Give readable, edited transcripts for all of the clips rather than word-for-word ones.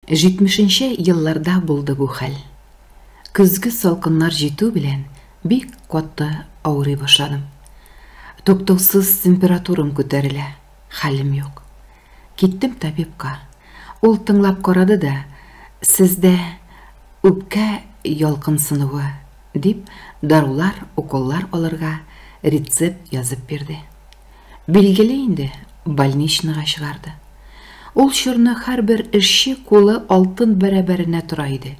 Җитмешенче елларда булды бу хәл. Көзге салкыннар җитү белән бик каты авырый башладым. Туктаусыз температурам күтәрелә, хәлем юк. Киттем табибка. Ул тыңлап карады да, Сездә үпкә ялкынсынуы, дип, дарулар, уколлар алырга рецепт язып бирде. Билгеле инде, больничныйга чыгарды. Ул чорны һәрбер эшче кулы алтын бәрабәренә тора иде.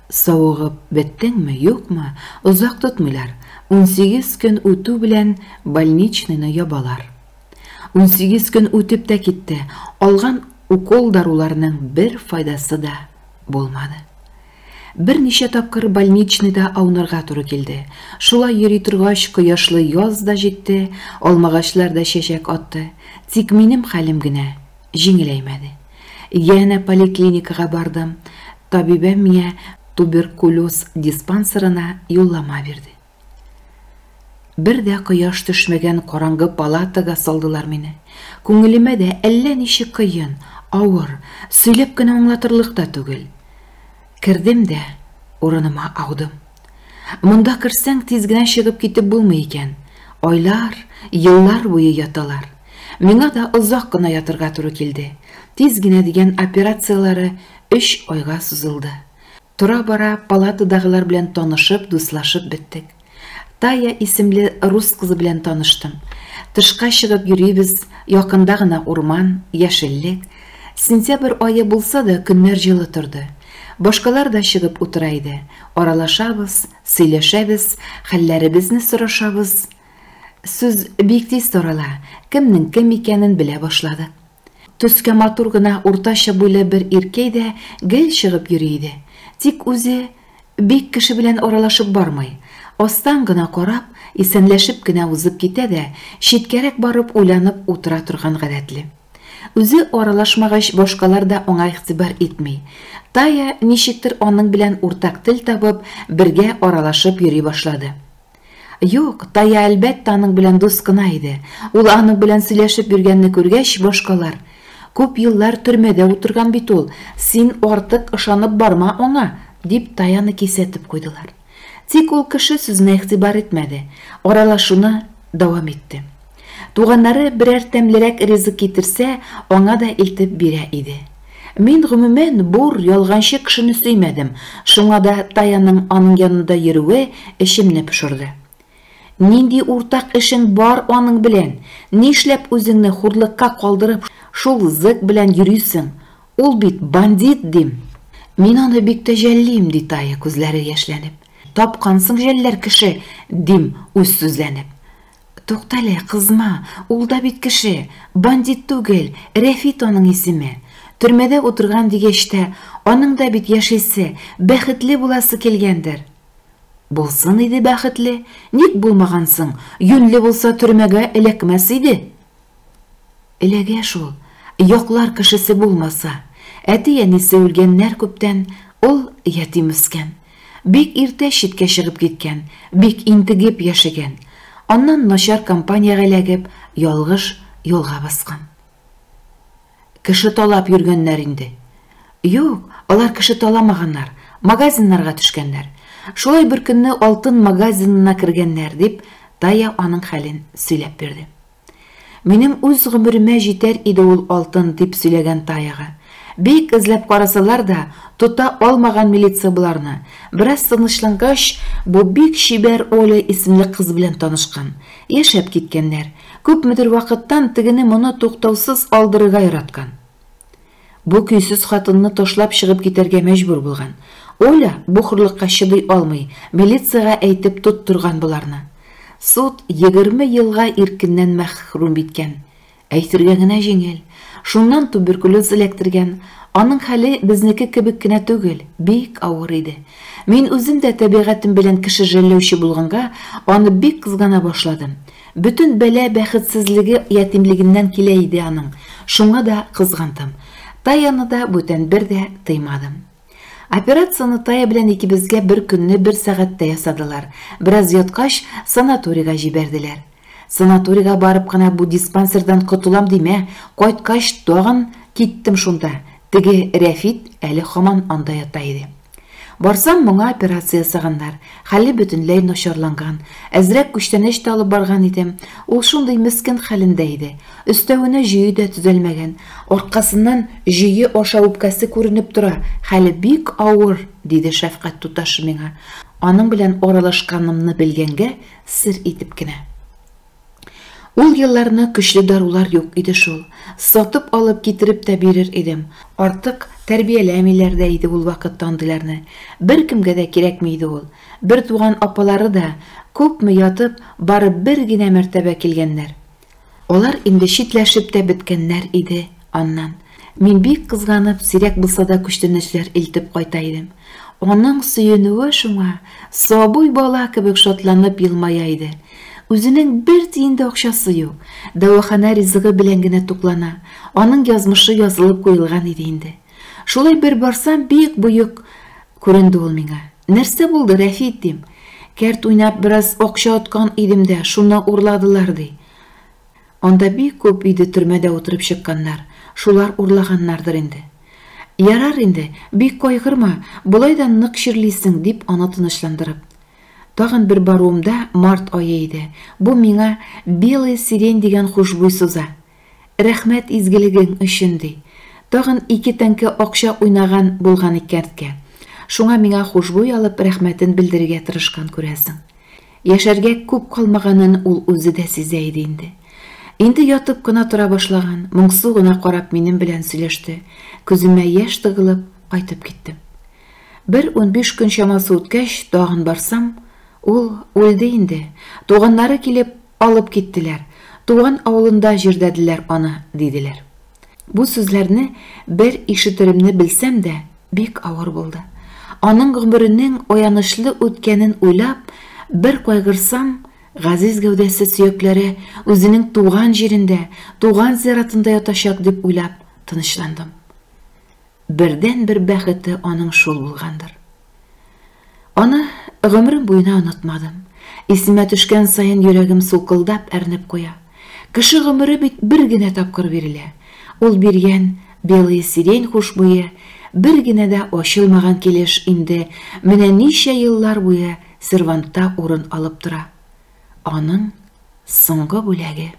Савыгып беттеңме, юкмы, озак тотмыйлар, 18 көн үтү белән больничныйны ябалар. 18 көн үтеп тә китте, алган укол-даруларның бер файдасы да булмады. Берничә тапкыр больничныйда аунарга туры килде. Шулай йөри торгач, кояшлы яз да җитте, алмагачлар да чәчәк атты. Тик минем хәлем генә җиңеләймәде. Янә поликлиникага бардым. Табибәм миңа туберкулез диспансерына юллама бирде. Бер дә кояш төшмәгән караңгы палатага салдылар мине. Күңелемә дә әллә ничек кыен, авыр, сөйләп кенә аңлатырлык та түгел. Кердем дә урыныма аудым. Монда керсәң, тиз генә чыгып китеп булмый икән. Айлар, еллар буе яталар. Миңа да озак кына ятырга туры килде. Тиз генә дигән операцияләре өч айга сузылды. Тора-бара палатадагылар белән танышып, дуслашып беттек. Тая исемле рус кызы белән таныштым. Тышка чыгып йөрибез, якында гына урман, яшеллек. Сентябрь ае булса да, көннәр җылы торды. Башкалар да чыгып утыра иде. Аралашабыз, сөйләшәбез, хәлләребезне сорашабыз. Сүз бик тиз тарала, кемнең кем икәнен белә башладык. Төскә матур гына уртача буйлы бер иркәй дә гел чыгып йөри иде. Тик үзе бик кеше белән аралашып бармый. Астан гына карап, исәнләшеп кенә узып китә дә, читкәрәк барып уйланып утыра торган гадәтле. Үзе аралашмагач, башкалар да аңа игътибар итми. Тая ничектер аның белән уртак тел табып, бергә аралашып йөри башлады. Юк, Тая әлбәттә аның белән дус кына иде. Ул аның белән сөйләшеп йөргәнне күргәч, башкалар: "Күп еллар төрмәдә утырган бит ул, син артык ышанып барма аңа", дип Таяны кисәтеп куйдылар. Тик ул кеше сүзенә игътибар итмәде, аралашуны дәвам итте. Туганнары берәр тәмлерәк ризык китерсә, аңа да илтеп бирә иде. Мин, гомумән, бур, ялганчы кешене сөймәдем, шуңа да Таяның аның янында йөрүе эчемне пошырды. Нинди уртак эшең бар аның белән? Нишләп үзеңне хурлыкка калдырып, шул зык белән йөрисең? Ул бит бандит, дим. Мин аны бик тә жәллим, ди Тая, күзләре яшьләнеп. Тапкансың жәлләр кеше, дим, үзсүзләнеп. Туктале, кызма, ул да бит кеше, бандит түгел, Рәфит аның исеме. Төрмәдә утырган дигәч тә, аның да бит яшисе, бәхетле буласы килгәндер. Булсын иде бәхетле, ник булмаган соң, юньле булса төрмәгә эләкмәс иде. Эләгә шул, яклар кешесе булмаса. Әти-әнисе үлгәннәр күптән, ул ятим үскән. Бик иртә читкә чыгып киткән, бик интегеп яшәгән. Аннан начар компаниягә эләгеп, ялгыш юлга баскан. Кеше талап йөргәннәр инде. Юк, алар кеше таламаганнар, магазиннарга төшкәннәр. Шулай бер көнне алтын магазинына кергәннәр, дип, Тая аның хәлен сөйләп бирде. Минем үз гомеремә җитәр иде ул алтын, дип сөйләгән Таяга. Бик эзләп карасалар да, тота алмаган милиция боларны. Бераз тынычлангач, бу бик чибәр Оля исемле кыз белән танышкан. Яшәп киткәннәр. Күпмедер вакыттан тегене-моны туктаусыз алдырырга яраткан. Бу көйсез хатынны ташлап чыгып китәргә мәҗбүр булган. Оля бу хурлыкка чыдый алмый, милициягә әйтеп тоттырган боларны. Суд 20 елга иркеннән мәхрүм иткән. Әйтергә генә җиңел. Шуннан туберкулез эләктергән. Аның хәле безнеке кебек кенә түгел, бик авыр иде. Мин үзем дә табигатем белән кеше жәлләүче булганга, аны бик кызгана башладым. Бөтен бәла бәхетсезлеге ятимлегеннән килә иде аның. Шуңа да кызгандым. Таяны да бүтән бер дә тыймадым. Операцияне Тая белән икебезгә бер көнне бер сәгатьтә ясадылар. Бераз яткач, санаторийга җибәрделәр. Санаторийга барып кына бу диспансердан котылам димә, кайткач тагын киттем шунда. Теге Рәфит әле һаман анда ята иде. Барсам, моңа операция ясаганнар, хәле бөтенләй начарланган. Әзрәк күчтәнәч тә алып барган идем. Ул шундый мескен хәлендә иде. Өстәвенә җөе дә төзәлмәгән. Аркасыннан җөе аша үпкәсе күренеп тора, хәле бик авыр, диде шәфкать туташы миңа, аның белән аралашканымны белгәнгә, сер итеп кенә. Ул елларны көчле дарулар юк иде шул. Сатып алып китереп тә бирер идем. Артык тәрбияләмиләр дә иде ул вакытта андыйларны. Беркемгә дә кирәкми иде ул. Бертуган апалары да, күпме ятып, бары бер генә мәртәбә килгәннәр. Алар инде читләшеп тә беткәннәр иде аннан. Мин бик кызганып, сирәк булса да күчтәнәчләр илтеп кайта идем. Аның сөенүе шуңа, сабый бала кебек шатланып елмая иде. Үзенең бер тиен дә акчасы юк, дәваханә ризыгы белән генә туклана, аның язмышы язылып куелган иде инде. Шулай бер барсам, бик боек күренде ул миңа. Нәрсә булды, Рәфит, дим. Кәрт уйнап бераз акча откан идем дә, шуны урладылар, ди. Анда бик күп иде төрмәдә утырып чыкканнар, шулар урлаганнардыр инде. Ярар инде, бик кайгырма, болай да нык чирлисең, дип аны тынычландырып. Тагын бер баруымда март ае иде, бу миңа белая сирень дигән хушбуй суза. Рәхмәт изгелегең өчен, ди. Тагын ике тәңкә акча уйнаган булган икәрткә. Шуңа миңа хушбуй алып рәхмәтен белдерергә тырышкан, күрәсең. Яшәргә күп калмаганын ул үзе дә сизә иде инде. Инде ятып кына тора башлаган, моңсу гына карап минем белән сөйләште. Күземә яшь тыгылып, кайтып киттем. Бер 15 көн чамасы үткәч, тагын барсам, ул үлде инде. Туганнары килеп алып киттеләр. Туган авылында җирдәделәр аны, диделәр. Бу сүзләрне бер ишетеремне белсәм дә, бик авыр булды. Аның гомеренең аянычлы үткәнен уйлап, бер кайгырсам, газиз гәүдәсе сөякләре үзенең туган җирендә, туган зиратында ятачак дип уйлап тынычландым. Бердәнбер бәхете аның шул булгандыр. Аны гомерем буена онытмадым. Исемә төшкән саен йөрәгем сулкылдап әрнеп куя. Кеше гомере бит бер генә тапкыр бирелә. Ул биргән белые сирень хушбуе бер генә дә ачылмаган килеш инде менә ничә еллар буе сервантта урын алып тора. Аның соңгы бүләге.